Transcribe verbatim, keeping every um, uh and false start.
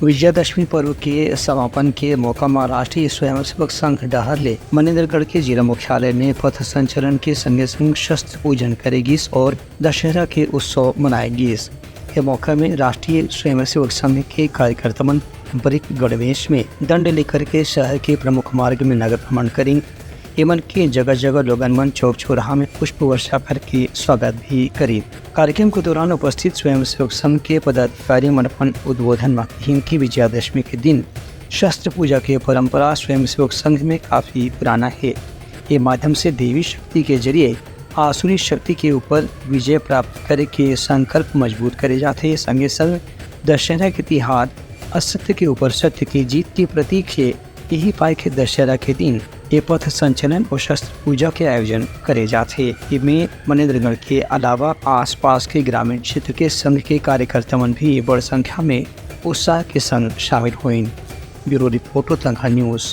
विजयादशमी पर्व के समापन के मौका म राष्ट्रीय स्वयंसेवक संघ डहार ले मनेन्द्रगढ़ के जिला मुख्यालय में पथ संचलन के संगे संग शस्त्र पूजन करे गिस और दशहरा के उत्सव मनाए गिस। ये मौका में राष्ट्रीय स्वयंसेवक संघ के कार्यकर्ता मन पारंपरिक गणवेश में दंड लेकर के शहर के प्रमुख मार्ग में नगर भ्रमण करिन। एमन के जगह जगह लोगन मन चौक चौराहा में पुष्प वर्षा करके स्वागत भी करिन। कार्यक्रम के दौरान उपस्थित स्वयंसेवक संघ के पदाधिकारी मन अपन उद्बोधन म कहिन कि विजयादशमी के दिन शस्त्र पूजा के परंपरा स्वयंसेवक संघ में काफी पुराना हे। ये माध्यम से देवी शक्ति के जरिए आसुरी शक्ति के ऊपर विजय प्राप्त करे के संकल्प मजबूत करे जाथे। संगे संग दशहरा के तिहार असत्य के ऊपर सत्य के जीत के प्रतीक हे। यही पाए के दशहरा के दिन ये पथ संचलन और शस्त्र पूजा के आयोजन करे जाथे। इमे मनेन्द्रगढ़ के अलावा आसपास के ग्रामीण क्षेत्र के संघ के कार्यकर्ता मन भी बड़ संख्या में उत्साह के संग शामिल होइन। Bureau report, Uttarakhand news.